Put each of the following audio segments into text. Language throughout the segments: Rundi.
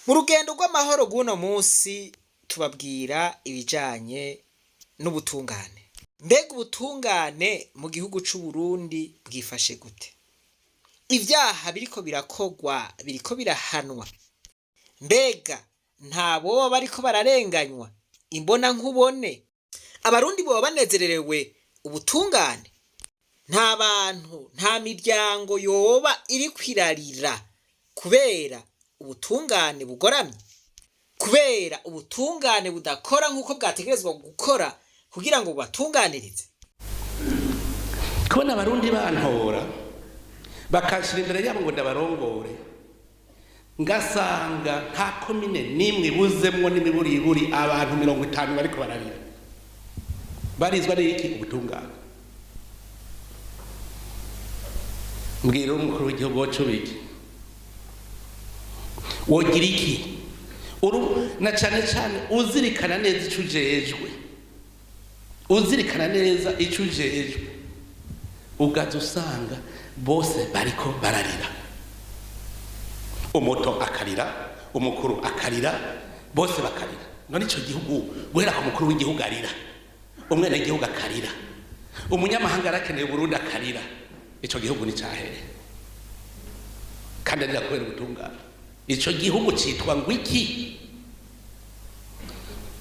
Mu rugendo rw'amahoro rw'uno munsi tubabwira ibijanye n'ubutungane. Mbega ubutungane mu gihugu c'u Burundi bwifashe gute? Ivyaha biriko birakogwa biriko birahanwa? Mbega nta boba bariko bararenganywa imbona nkubone? Abarundi boba banezererewe ubutungane? Nta bantu, nta miryango yoba iriko irarira kubera ubutungane bugoramye? Kubera ubutungane budakora nk'uko bwategerezwa gukora kugira ngo bubatunganirize? Kubona Abarundi bantora bakanshira imbere yabo ngo ndabarongore, ngasanga nta komine n'imwe ibuzemwo n'imiburiburi abantu 50 bariko bararira, barizwa n'iki? Ubutungane. Mbwira umukuru w'igihugu wacu biki wogira iki? Uru na cane cane uzirikana neza ico ujejwe, uzirikana neza ico ujejwe, ugaza usanga bose bariko bararira, umuto akarira, umukuru akarira, bose bakarira. None ico gihugu, guhera ku mukuru w'igihugu arira, umwenegihugu akarira, umunyamahanga arakeneye Burundi akarira, ico gihugu ni cahere? Kandi arira kubera ubutungane. Ico gihugu citwa ngo iki?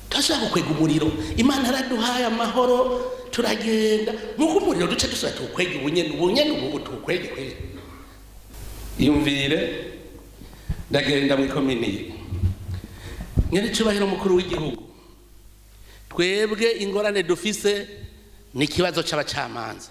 Turashaka gukwega umuriro. Imana yaraduhaye amahoro, turagenda nkuko umuriro duce dusubira tuwukwege ubunyene, ubunyene ubu tuwukwege kwege. Yumvire, ndagenda mw'ikomini, nyene icubahiro mukuru w'igihugu, twebwe ingorane dufise ni ikibazo c'abacamanza.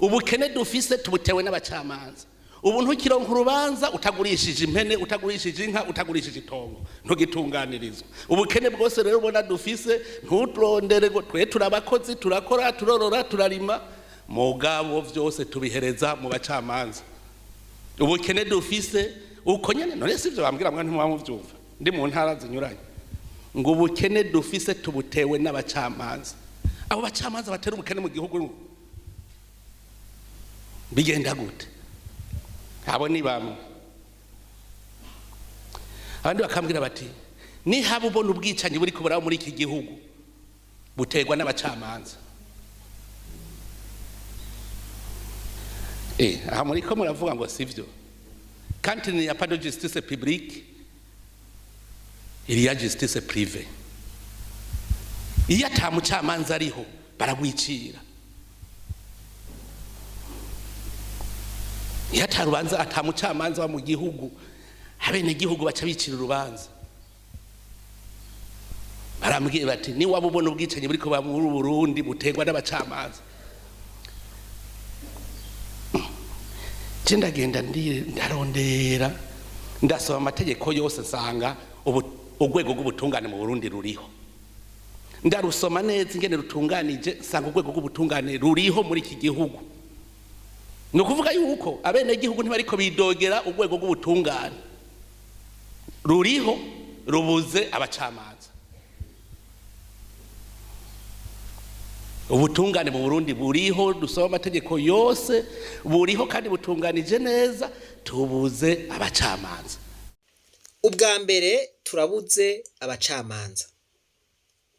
Ubukene dufise tubutewe n'abacamanza. Ubu ntukironka urubanza utagurishije impene, utagurishije inka, utagurishije itongo, ntugitunganirizwa. Ubukene bwose rero ubona dufise, ntuturondere ngo twe turabakozi, turakora, turorora, turarima, mugabo vyose tubihereza mu bacamanza. Ubukene dufise uko nyene. None sivyo bambwira mwa ntimuba muvyumva ndi mu ntara zinyuranye, ngo ubukene dufise tubutewe n'abacamanza. Abo bacamanza batera ubukene mu gihugu bigenda gute? Abo ni bamwe. Abandi bakambwira bati nihaba ubona ubwicanyi buri kuburaho muri iki gihugu, buterwa n'abacamanza. Aha muriko muravuga ngo sivyo. Quand il n'y a pas de justice publique, il y a justice privée. Iyo ata mucamanza ariho, baragwicira. Iyo ata rubanza, ata mucamanza wa mu gihugu, abenegihugu baca bicira urubanza. Barambwiye bati ni waba ubona ubwicanyi buriko buba muri Burundi, buterwa n'abacamanza. Je ndagenda ndarondera, ndasoma amategeko yose, nsanga urwego rw'ubutungane mu Burundi ruriho. Ndarusoma neza ingene rutunganije, nsanga urwego rw'ubutungane ruriho muri iki gihugu. Ni ukuvuga yuko abenegihugu ntibariko bidogera urwego rw'ubutungane, ruriho, rubuze abacamanza. Ubutungane mu Burundi buriho, dusoma amategeko yose, buriho kandi butunganije neza, tubuze abacamanza. Ubwa mbere turabuze abacamanza.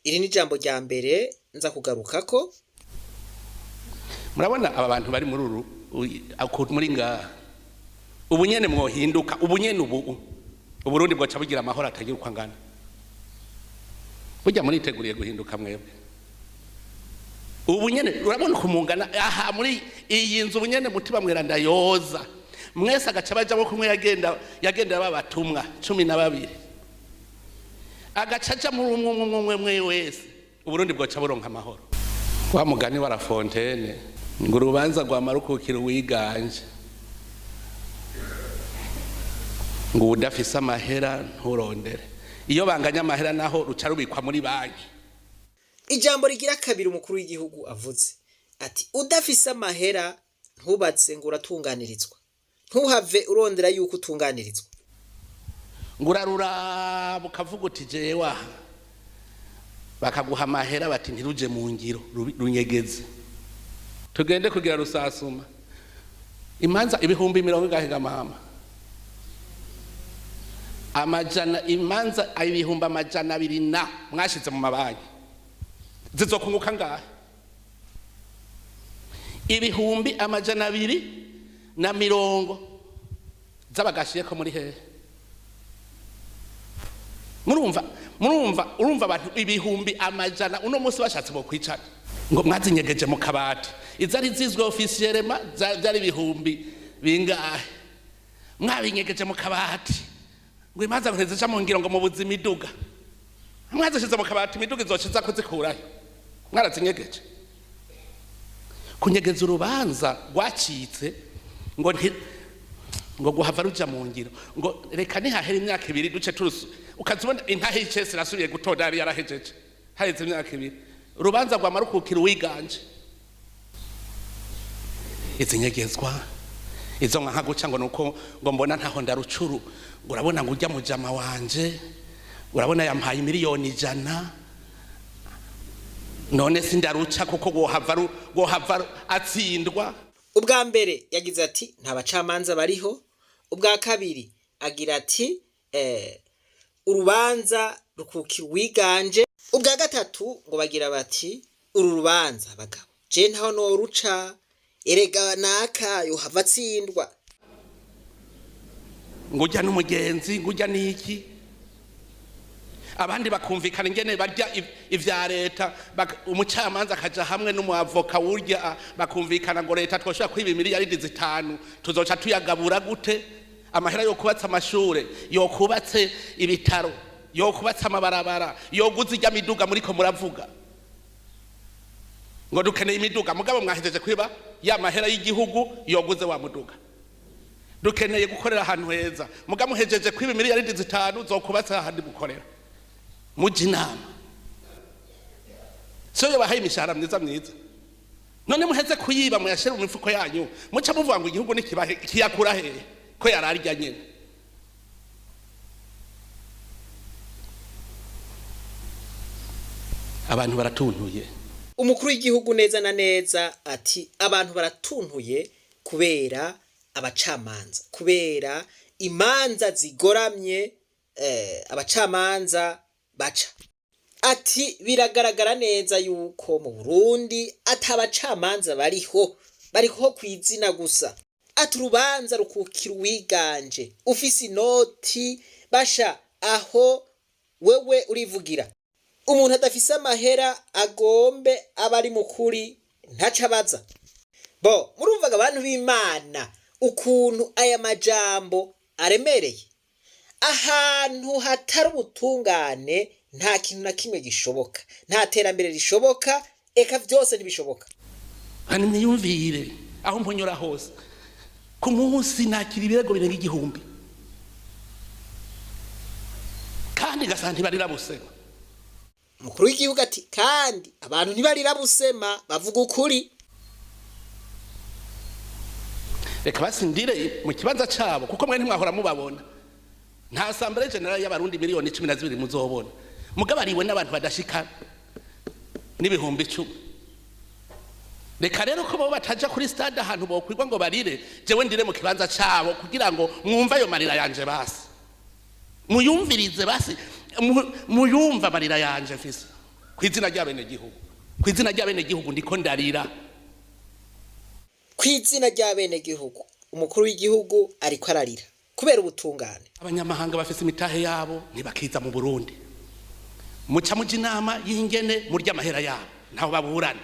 Iri ni ijambo rya mbere nza kugarukako. Murabona aba bantu bari muri uru muri ngaha, ubu nyene mwohinduka, ubu nyene ubu Uburundi bwoca bugira amahoro atagira uko angana. Burya muriteguriye guhinduka mwebwe? Ubu nyene urabona ukumungana aha muri iyi nzu, ubu nyene mutima mweranda yoza mwese agaca bajamo kumwe yagenda yagenda babatumwa 12, agaca aja muri umwe umwe umwe umwe wese, Uburundi bwoca buronka amahoro. Wa mugani wa La Fontaine ngo urubanza rwamara ukukira uwiganje, ngo udafise amahera nturondere. Iyo banganya amahera naho ruca rubikwa muri banki. Ijambo rigira kabiri umukuru w'igihugu avuze ati udafise amahera ntubatse ngo uratunganirizwa, ntuhave urondera yuko utunganirizwa. Ngo uraruraba ukavuga uti jewe aha, bakaguha amahera bati ntiruje mu ngiro, runyegeze tugende kugira rusasuma. Imanza ibihumbi mirongo ingahe ga mama? Amajana imanza 200,000 na mwashize mu mabanki zizokunguka ngahe? 220,000 z'abagashiyeko muri hehe? Murumva urumva abantu 100,000 uno munsi bashatse bo kwicana ngo mwazinyegeje mu kabati. Izari zizwe officiellement byari ibihumbi bingahe? Mwabinyegeje mu kabati ngo imanza ntizija mu ngiro, ngo mubuze imiduga. Mwazishize mu kabati, imiduga izoshiza kuzikurayo? Mwarazinyegeje. Kunyegeza urubanza rwacitse ngo nti ngo guhava ruja mu ngiro, ngo reka nihahera imyaka 2 duce turusu, ukazibona intahe y'icese irasubiye gutonda yari yarahejeje haheze imyaka 2. Urubanza rwamara rukukira uwiganje. Izi nyegezwa izo nka guca ngo nuko ngo mbona ntaho ndarucuru, ngo urabona ngo ujya mujama wanje, urabona yampaye 100,000,000, none sindaruca kuko wohava atsindwa. Ubwa mbere yagize ati nta bacamanza bariho. Ubwa kabiri agira ati urubanza rukukira uwiganje. Ubwa gatatu ngo bagira bati uru rubanza bagabo je ntaho noruca, erega naka yohava atsindwa. Ngo ujya n'umugenzi, ngo ujya n'iki, abandi bakumvikana ingene barya ivya leta, umucamanza akaja hamwe n'umuavoka wurya, bakumvikana ngo leta twoshobora kwiba 5 miliyaridi, tuzoca tuyagabura gute? Amahera yo kubatsa amashure, yo kubatse ibitaro, yo kubatse amabarabara, yo guza ijya miduga muriko muravuga ngo dukeneye imiduga, mugabo mwahejeje kwiba ya mahera y'igihugu yoguze wa muduga. Dukeneye gukorera ahantu heza, mugabo muhejeje kwiba 5 miliyaridi zokubatse ahandi mukorera. Mujye inama, so yabahaye imishahara myiza myiza, none muheze kuyiba muyashyire mu mifuko yanyu, muca muvuga ngo igihugu nikibahe kiyakura hehe ko yararya nyene? Abantu baratuntuye. Umukuru w'igihugu neza na neza ati abantu baratuntuye kubera abacamanza, kubera imanza zigoramye, abacamanza baca. Ati biragaragara neza yuko mu Burundi atabacamanza bariho, bariho kw'izina gusa. Ati urubanza rukukira uwiganje, ufise inoti basha aho wewe urivugira. Umuntu adafise amahera agombe aba ari mukuri ntaco abaza. Bo murumvaga abantu b'Imana ukuntu aya majambo aremereye. Ahantu hatari ubutungane nta kintu na kimwe gishoboka, nta terambere rishoboka, eka vyose ntibishoboka. Hani mwiyumvire aho mpunyura hose ku munsi nakira ibirego birenga 1000, kandi gasanga ntibarira busema. Umukuru w'igihugu ati kandi abantu ntibarira busema, bavuga ukuri. Reka basindire mu kibanza cabo, kuko mwe ntimwahora mubabona. Nta assemblée générale y'abarundi 12 miliyoni muzobona, mugabo ariwe n'abantu badashika 10,000. Reka rero ko bo bataja kuri stade ahantu bokwirwa ngo barire, jewe ndire mu kibanza cabo kugira ngo mwumve ayo marira yanje, basi muyumvirize, basi muyumve amarira yanje mfise kw'izina ry'abenegihugu. Kw'izina ry'abenegihugu ndiko ndarira. Kw'izina ry'abenegihugu umukuru w'igihugu ariko ararira kubera ubutungane. Abanyamahanga bafise imitahe yabo ntibakiza mu Burundi, muca muja inama y'ingene murya amahera yabo, ntaho baburana.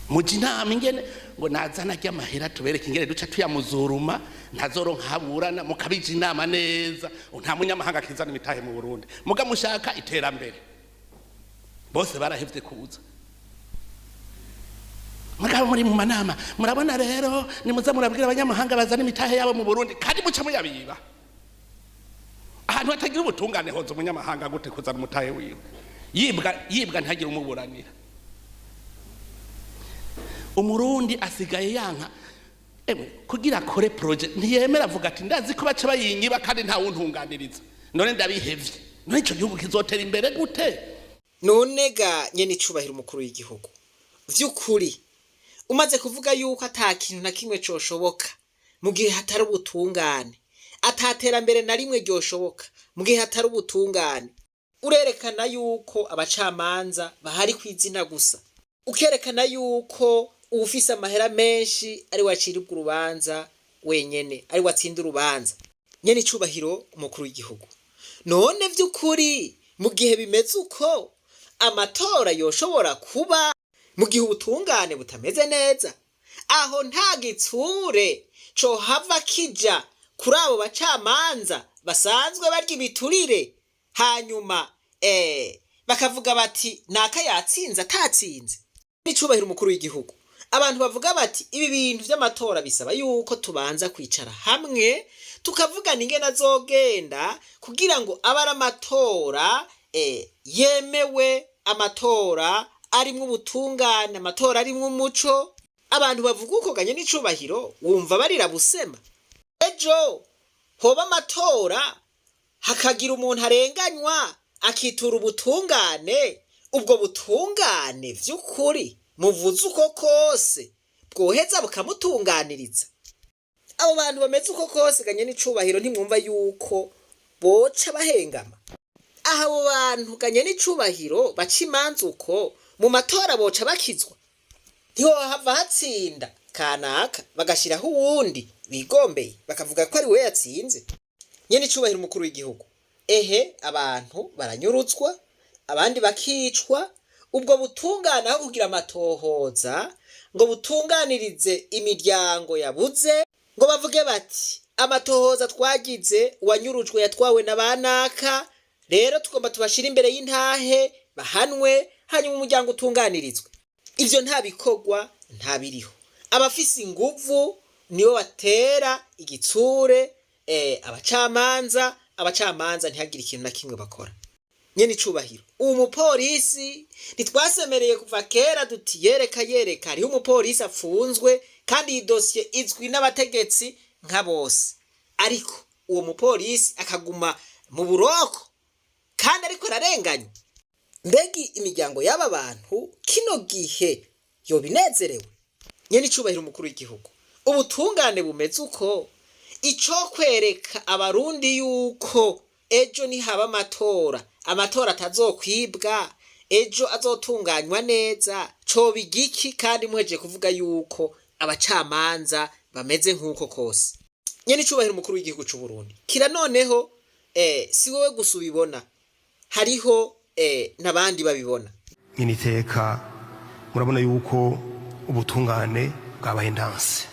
Muja inama ingene ngo nazana arya amahera tubereke ingene duca tuyamuzuruma, ntazoronka ahaburana. Mukabija inama neza, nta munyamahanga akizana imitahe mu Burundi. Muga mushaka iterambere, bose barahevye kuza. Mugabo muri mu manama murabona rero nimuza murabwira abanyamahanga bazana imitahe yabo mu Burundi, kandi muca muyabiba. Ahantu hatagira ubutungane hoza umunyamahanga gute kuzana umutahe wiwe? Yibwa, yibwa ntagire umuburanira. Umurundi asigaye yanka emwe kugira akore projet, ntiyemera, avuga ati ndazi ko baca bayinyiba kandi nta wuntunganiriza, none ndabihevye. None ico gihugu kizotera imbere gute? None ga nyene icubahiro umukuru w'igihugu, vy'ukuri umaze kuvuga yuko ata kintu na kimwe coshoboka mu gihe hatari ubutungane, ataterambere na rimwe ryoshoboka mu gihe hatari ubutungane. Urerekana yuko abacamanza bahari ku izina gusa, ukerekana yuko uwufise amahera menshi ari we aciribwa urubanza wenyene, ari we atsinda urubanza. Nyene icubahiro umukuru w'igihugu, none vy'ukuri mu gihe bimeze uko, amatora yoshobora kuba mu gihe ubutungane butameze neza? Aho nta gitsure cohava kija kuri abo bacamanza basanzwe barya ibiturire, hanyuma bakavuga bati naka yatsinze atatsinze? N'icubahiro umukuru w'igihugu, abantu bavuga bati ibi bintu vy'amatora bisaba yuko tubanza kwicara hamwe tukavugana ingene azogenda, kugira ngo abe ari amatora yemewe, amatora arimwo ubutungane, amatora arimwo umuco. Abantu bavuga uko ganye n'icubahiro, wumva barira busema. Ejo hoba amatora hakagira umuntu arenganywa akitura ubutungane, ubwo butungane vy'ukuri muvuze uko kose bwoheza bukamutunganiriza? Abo bantu bameze uko kose ganye n'icubahiro, ntimwumva yuko boca bahengama? Aha abo bantu ganye n'icubahiro baca imanza uko, mu matora boca bakizwa? Ntihohava hatsinda kanaka bagashiraho uwundi bigombeye, bakavuga ko ari we yatsinze? Nyene icubahiro umukuru w'igihugu, ehe abantu baranyurutswa, abandi bakicwa. Ubwo butungane, aho kugira amatohoza ngo butunganirize imiryango yabuze, ngo bavuge bati amatohoza twagize, uwanyurujwe yatwawe na banaka, rero tugomba tubashire imbere y'intahe bahanwe, hanyuma umuryango utunganirizwe, ivyo nta bikorwa, nta biriho. Abafise inguvu nibo batera igitsure abacamanza, abacamanza ntihagire ikintu na kimwe bakora. Nyene icubahiro, uwo mupolisi ntitwasemereye kuva kera duti yereka yereka hariho umupolisi apfunzwe, kandi iyi dosiye izwi n'abategetsi nka bose, ariko uwo mupolisi akaguma mu buroko kandi ariko ararenganywa? Mbega imiryango y'aba bantu kino gihe yobinezerewe? Nyene icubahiro umukuru w'igihugu, ubutungane bumeze uko, ico kwereka abarundi yuko ejo nihaba amatora, amatora atazokwibwa, ejo azotunganywa neza, coba igiki, kandi muhejeje kuvuga yuko abacamanza bameze nk'uko kose? Nyene icubahiro umukuru w'igihugu c'u Burundi, kira noneho si wowe gusa ubibona, hariho n'abandi babibona. Nyine iteka, murabona yuko ubutungane bwabaye ndanse.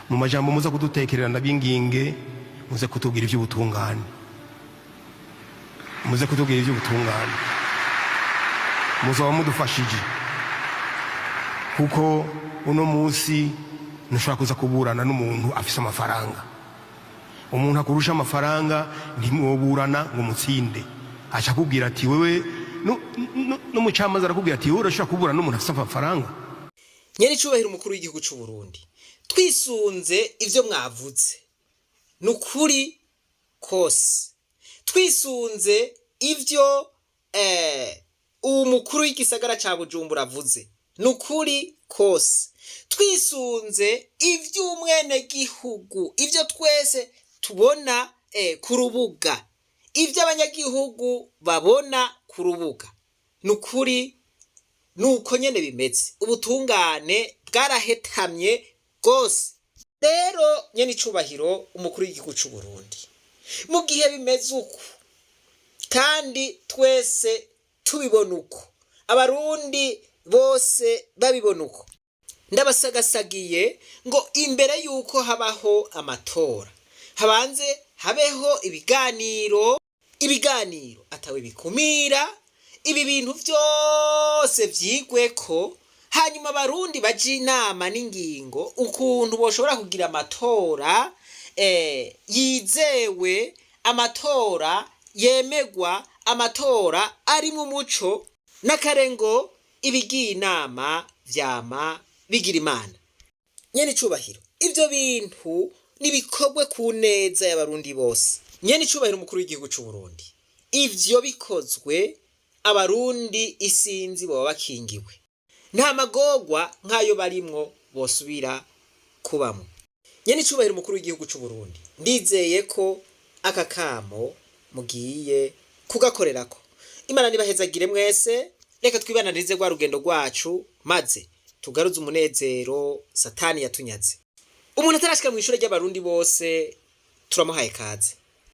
Mu majambo muza kudutekerera, ndabinginge muze kutubwira iby'ubutungane, muze kutubwira iby'ubutungane, muzaba mudufashije, kuko uno munsi ntushobora kuza kuburana n'umuntu afise amafaranga. Umuntu akurusha amafaranga ntimwoburana ngo mutsinde. Aca akubwira ati wewe, n'umucamanza arakubwira ati wowe urashobora kuburana n'umuntu afise amafaranga? Nyene icubahiro umukuru w'igihugu c'u Burundi, twisunze ivyo mwavuze, ni ukuri kose, twisunze ivyo uwo mukuru w'igisagara ca Bujumbura avuze, ni ukuri kose, twisunze ivy'umwenegihugu, ivyo twese tubona ku rubuga, ivyo abanyagihugu babona ku rubuga, ni ukuri nuko nyene bimeze. Ubutungane bwarahetamye rwose. Rero nyene icubahiro umukuru w'igihugu c'u Burundi, mu gihe bimeze uko kandi twese tubibona uko, abarundi bose babibona uko, ndabasagasagiye ngo imbere y'uko habaho amatora habanze habeho ibiganiro, ibiganiro atawe bikumira, ibi bintu vyose vyigweko, hanyuma abarundi baje inama n'ingingo ukuntu boshobora kugira amatora yizewe, amatora yemegwa, amatora arimwo umuco n'akarengo. Ibigiye inama vyama bigira imana. Nyene icubahiro, ivyo bintu nibikorwe ku neza y'abarundi bose. Nyene icubahiro umukuru w'igihugu c'u Burundi, ivyo bikozwe abarundi isinzi boba bakingiwe, nta magorwa nk'ayo barimwo bosubira kubamwo. Nyene icubahiro umukuru w'igihugu c'u Burundi, ndizeye ko aka kamo mugiye kugakorerako. Imana nibahezagire mwese. Reka twibananirize rwa rugendo rwacu, maze tugaruze umunezero Satani yatunyaze. Umuntu atarashika mu ishure ry'Abarundi bose, turamuhaye kaze.